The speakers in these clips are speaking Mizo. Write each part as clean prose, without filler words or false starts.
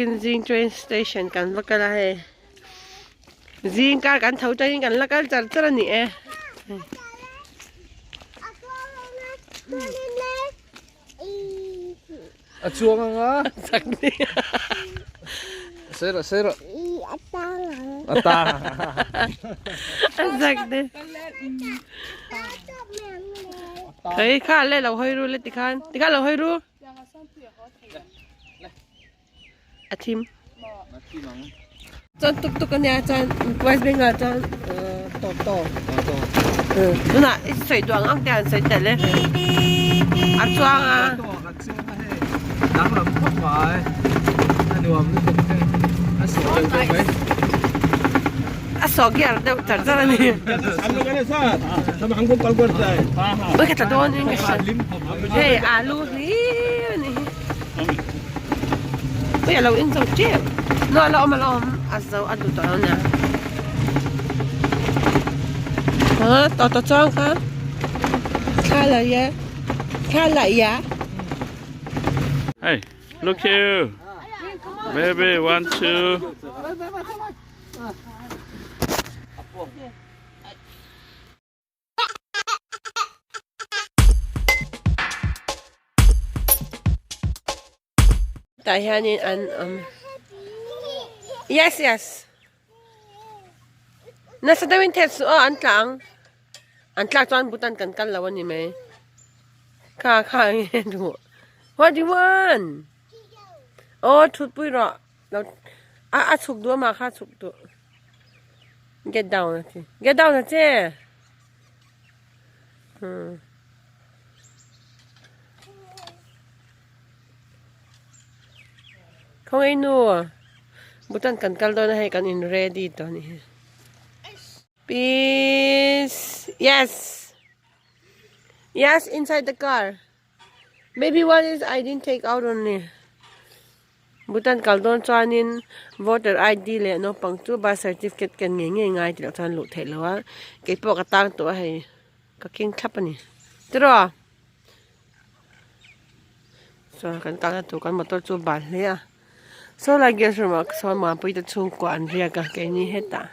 Tukin zing train station kan va kal a hei zing kar kan tho tangin kan la kal char char a ni e. A chuang anga. Chak ni. Sei rawh sei rawh. A tang. A zak de. Thei kha le lo hawi ru le tikhan. Tikhan lo hawi ru. A thim. Chuan tuk tuk ania chuan West Bengal chuan Toto. Tunah i sawi duh ang ang te an sawi tel e. A chuang a. A chuang a hei. Danglam khawp mai. A nuam lutuk hei. A sawh deuh deuh mai. A sawh gear deuh char char a ni. Ui ka tla dawn in ka hria. Hei alu hlir a ni hi. Ui a lo in zo tep. No a la awm a la awm a zo a duh tawh lo nia. Ha tawh tawh chuang kha thla la ye thla la ya. Hey, look here. Baby, one, two. Tah hianin an awm yes yes nasa deuhin thet suh aw an tla ang an tlak chuan Bhutan kan kal lo a ni mai kha kha nge duh what do you want aw thutpui rawh lo a a chhuk duh amah kha a chhuk duh get down a ti get down a che. Khawngaih nu Bhutan kan kal dawn a hei kan in ready tawh a nih hi. Peace yes yes inside the car maybe one is I didn't take out only. Bhutan kal dawn chuanin voter ID leh naupang chu birth certificate ken ngei ngei ngai tih loh chuan luh theih loh a keipawh ka tang tawh a hei ka keng thlap a ni tiraw chuan kan kalna tur kan motor chu ban hle a saw lai guest room ah sawn muanpui te chhungkua an riak a keini hetah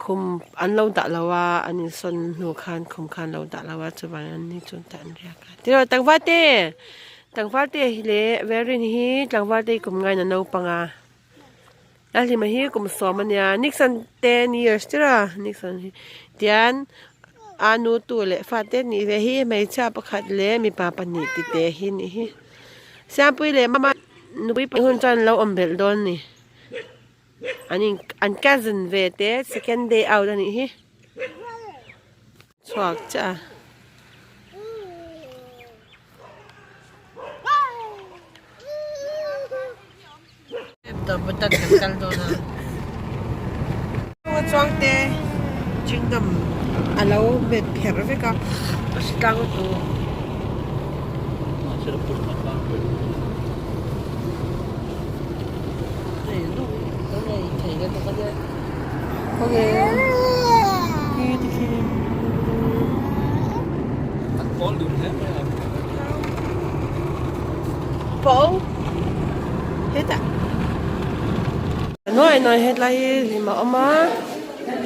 khum an lo dah lo a an insawn hnu khan khum khan an lo dah lo a chuvangin an ni chu tah an riak a tiraw tlangval te tlangval te hi leh verin hi tlangval te hi kum ngaina naupang a a hlima hi kum sawm ania Nixon ten years tiraw Nixon hi tian a nu tu leh fate nih ve hi hmeichhia pakhat leh mipa pahnih tite hi nih hi Siampuii leh mama nupui pahnih hun chuan an lo awm belh dawn a ni. An in an cousin ve te second day out a nih hi chhuak chiah a. Bhutan kan kal dawn a chuang te chewing gum a lo met pherh vek a a hritlang lutuk. Nuai nuai hetlai hi hlim a awm a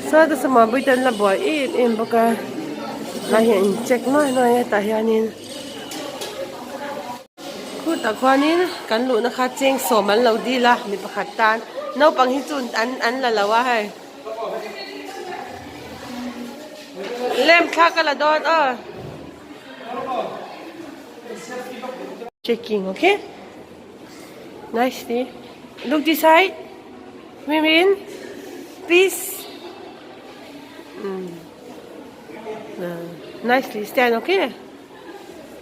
saw te sawma pui te an la buai em em bawk a lai hi a in check nuai nuai a tah hianin. Khutah khuanin kan luhna kha cheng sawm an lo dil a mi pakhat tan naupang hi chu an an la lo a hei lem thla ka la dawn aw checking okay nicely look this side women please mm. nicely stand okay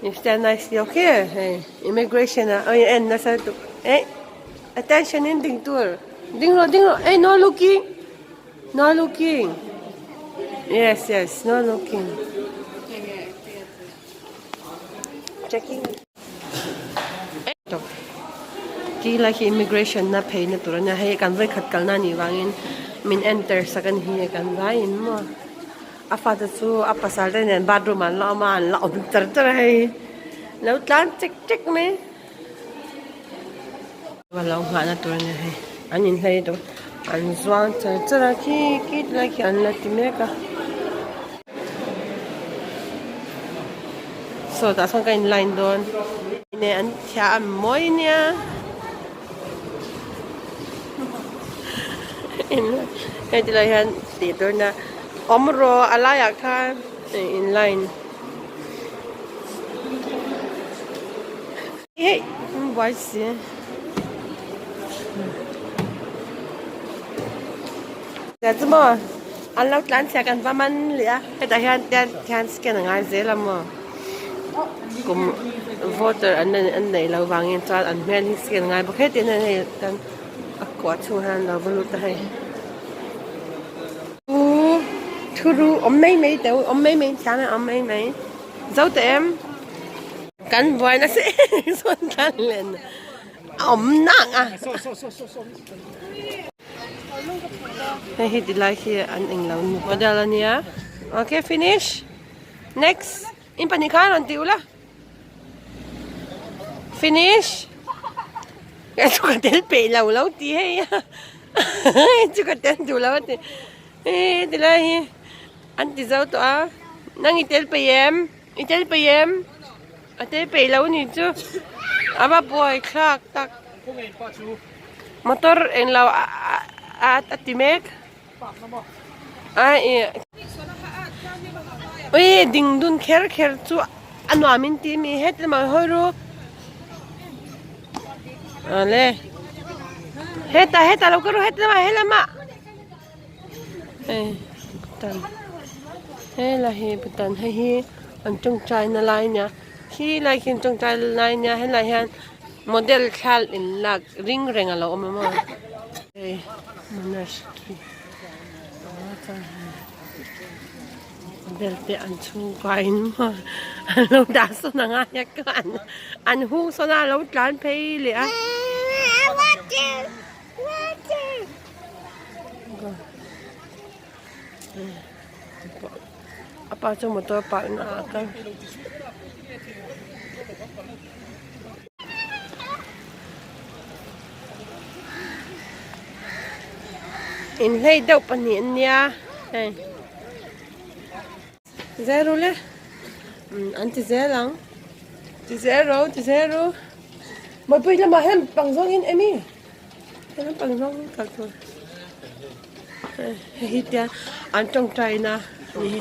You stand nicely okay hei immigration ah oi en nasa lutuk eh attention in ding tur ding rawh ding rawh eh no looking no looking yes yes no looking checking ti lai khi immigration na phei na tur ania hei kan vawikhat kalna anih vangin min enter sak ani hi kan vaiin maw. A fate chu a pasal te nen bathroom ah an la awm a an la awm char char a hei lo tlan chek chek mai. A lo nghahna tur a ni hei an inhlei deuh an zuang char char a khi khi tilai khi an la ti mek a saw tah sawn ka in line dawn ne an thiam mawi nia hei tilai hian tih tur nia awm rawh a laiah khan in line. Hei buai si chu maw an lo tlan chhiah kan va man leh a hetah hian tian hian scan a ngai zel a maw kum voter an an neih loh vangin chuan an hmel hi scan a ngai bawk heti hian hei tan a kua chhungah hian an lo va lut a hei u thu ru awm mai mai teh u awm mai mai thiam e awm mai mai zo teh em. Kan buai nasa em sawn tlan len a awm nak a. Hei hi tilai khi an englo model a nia. Okay finish. Next. In pahnih khan rawn ti ula. Finish. Ka chu ka tel peih lo lo ti hei a. Chu ka tel duh lo a ti. Hei tilai hi an ti zo tawh a. Nang i tel peih em? I tel peih em? A tel peih lo ni chu a va buai thlak tak. Motor eng lo a ti mek. A i ui ding dun kher kher chu a nuam in ti mi het lamah hawi ru. Ale hetah hetah lo ka ru het lamah helamah. Hei bhutan helai hi bhutan hei hi an tawngtai na lai a nia khi lai khi an tawngtai na lai a nia helai hian model thla in lak ring reng alo awm a maw hei monastery model te an chhungkua in maw an lo dah sawn ang a an hung sawn a alo tlan phei leh a. A pa chu motor park na ah a kal. Inhlei deuh pahnih an nia hei. Zero le an ti zel ang. Ti zero ti zero. Mawipui lamah hian pang zawngin emi. Helam pang zawng kal tur. Hei hi tia an tawngtai na ni hi.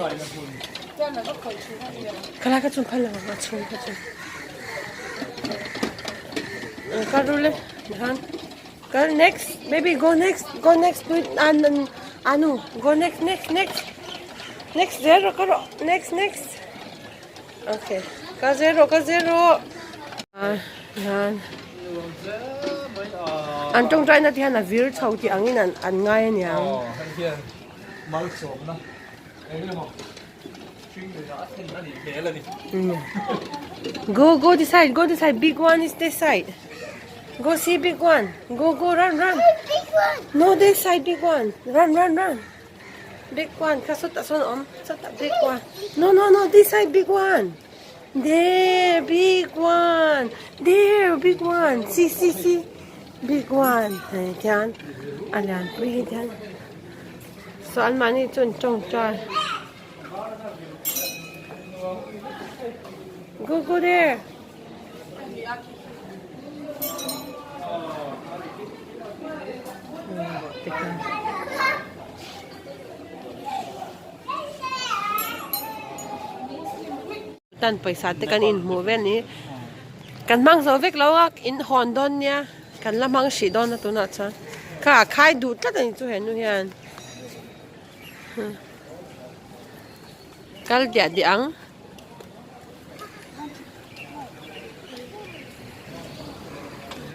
Khalai kha chung phal lo ang a chhung kha chu. Kal ru le han. Kal next baby go next go next pui an anu go next next next next zero ka rawh next next. Okay ka zero ka zero hian an tawngtai na te hian a vir chho tih angin an an ngai a niang. Aw hei hian malsawmna eng emaw hring nunah a thlen a nih hmel a ni. Go go this side go this side big one is this side go see big one go go run run no this side big one run run run. Big one kha sawtah sawn a awm sawtah big one no no no this side big one there big one there big one see see see big one hei tian a lian pui hi tian saw an mahni chu an tawngtai go go there. Tan pawisa te kan inhmuh vel ni kan hmang zo vek lo a in hawn dawn nia kan la hmang hrih dawn a tunah chuan kha a khai duh tlat a ni chu henu hian kal diah diah ang.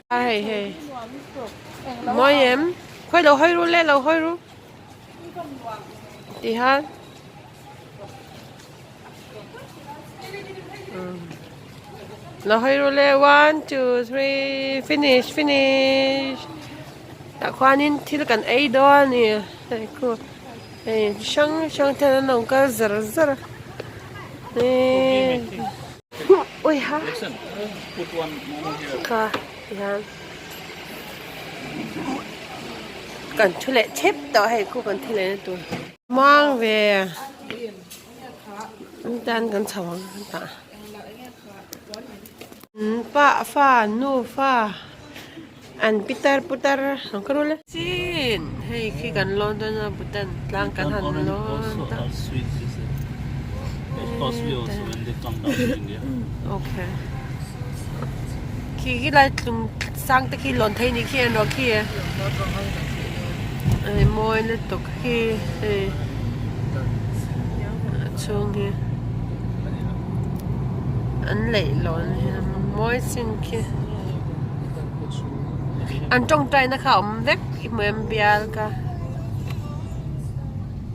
Hei hei mawi em khawi lo hawi ru le lo hawi ru ti han lo hawi ru le 1 2 3 finish finish tah khuanin thil kan ei dawn a ni hei khu hei chi hrang hrang ten an lo kal zar zar a ui ha kha ti hian. Kan thu leh thep tawh hei khu kan thi leh na tur. Muang ve tan kan chho ang kan tah. Pa fa nu fa an pitar putar ang ka rul e. Chin hei khi kan lawn dawn a Bhutan tlang kan han lawn ta. Okay. Khi khi lai tlung sang te khi lawn thei ni khi an rawh khi e. Hei mawi lutuk khi hei a chhung hi an leih lawn hi mawi sin khi an tawngtai na kha a awm vek i hmu em bial ka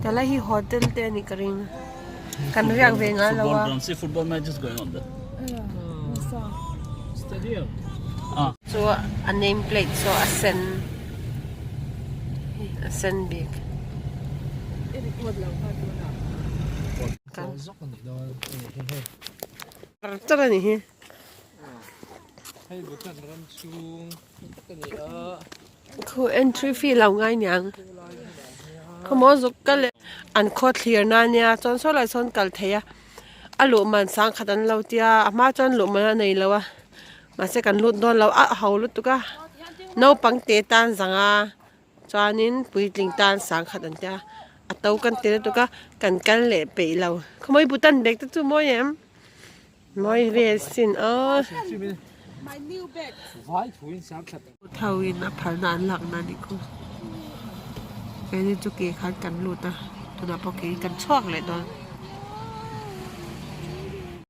tilai hi hotel te a nih ka ring kan riak ve ngai lo a. Chu a name plate chu a sen a sen bik. Char a ni hi. Khu entry fee lo ngai niang. Khawmaw zuk kal leh an khaw thlir na nia chuan saw lai sawn kal thei a. A luh man sang khat an lo tia a hma chuan luh man a nei lo a mahse kan lut dawn lo a ho lutuk a naupang te tan zanga chuanin puitling tan sang khat an tia a to kan ti lutuk a kan kal leh peih lo khawmawi Bhutan bag te chu mawi em mawi ve sin aw. Tho in a phalna an lakna a nih khu keini chu ke khan kan lut a tunah pawh ke in kan chhuak leh dawn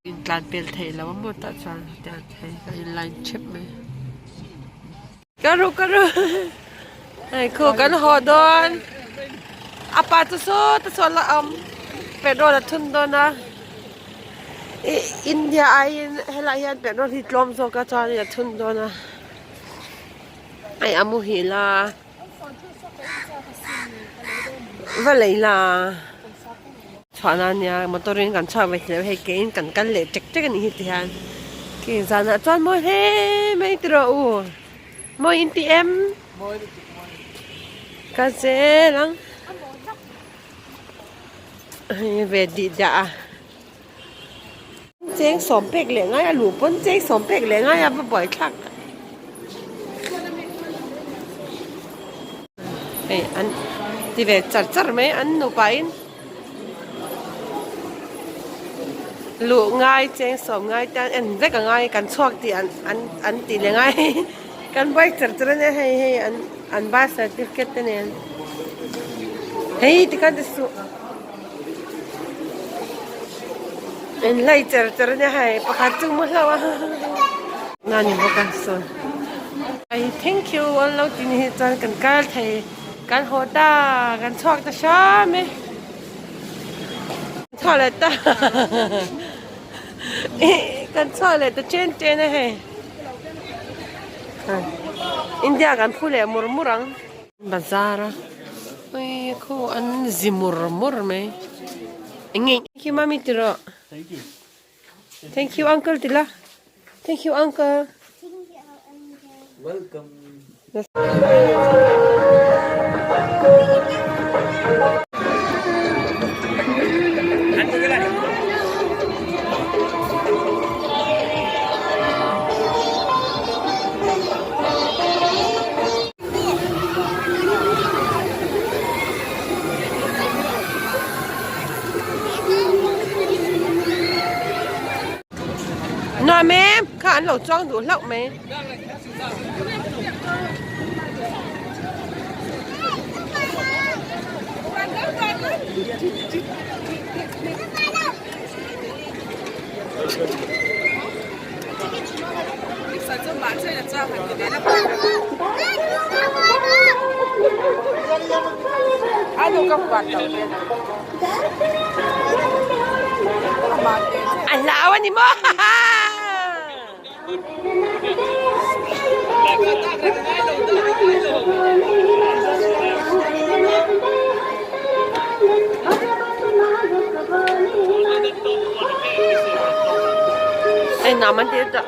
in tlan pel theih loh a maw tah chuan tiang thei a in line thep mai ka ru ka ru hei khu kan haw dawn a pa chu sawta sawn la awm petrol a thun dawn a. Ih India aiin helai hian petrol hi tlawm zawk a chuanin a chhun dawn a hei a muhil a va lei la chhuah na ania motor in kan chhuak ve thei lo hei ke in kan kal leh tek tek a nih hi ti hian ke zanah chuan mawi hle mai tiraw u mawi in ti em ka zel ang. Hei ve dih dah a cheng sawm pek leh ngai a luh pawn cheng sawm pek leh ngai a va buai thlak tak hei an ti ve char char mai an nupa in luh ngai cheng sawm ngai te an en vek a ngai kan chhuak tih an an an ti leh ngai kan buai char char a nia hei hei an an birth certificate te nen. Hei tikhan ti suh in hlei cher cher ania hei pakhat chu mu hlauh a na ni bawk a sawn ai thank you an lo ti ni hi chuan kan kal thei kan haw ta kan chhuak ta hram e chhuak leh ta kan chhuak leh ta chen chen a hei India kan phu leh mur mur ang. Bazar a ui khu an zi mur mur mai eng nge thank you mummy ti rawh thank you uncle ti la thank you uncle welcome Nuam em kha an lo chuang duh hlauh mai. A hlau a ni maw Hei nam an ti ta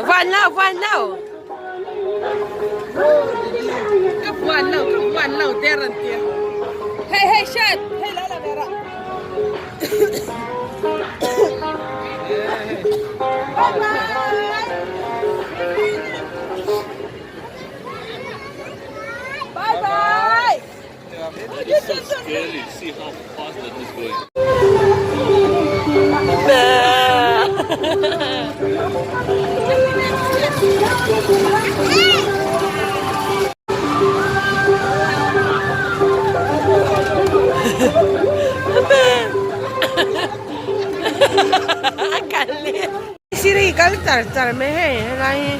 van lo van lo. Ka puan lo ka puan lo te rawn ti a hei hei hriat hei lo la ve rawh bye bye bye bye It's so scary. See how fast that is going. Siri kal char char mai hei helai hi.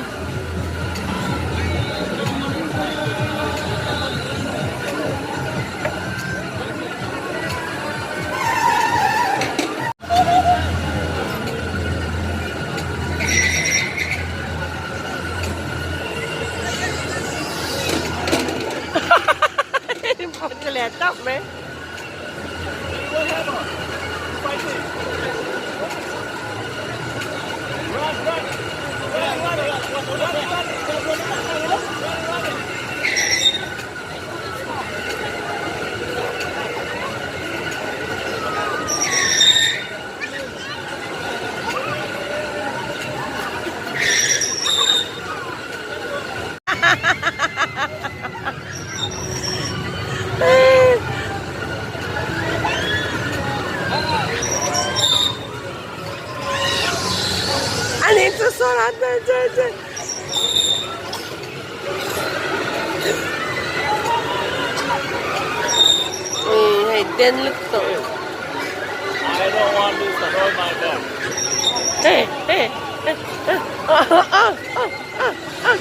Tawp mai. Ani chu saw la che che che. Hei den lutuk. I don't want this to hurt my back. Hey hey hey ah ah ah ah ah.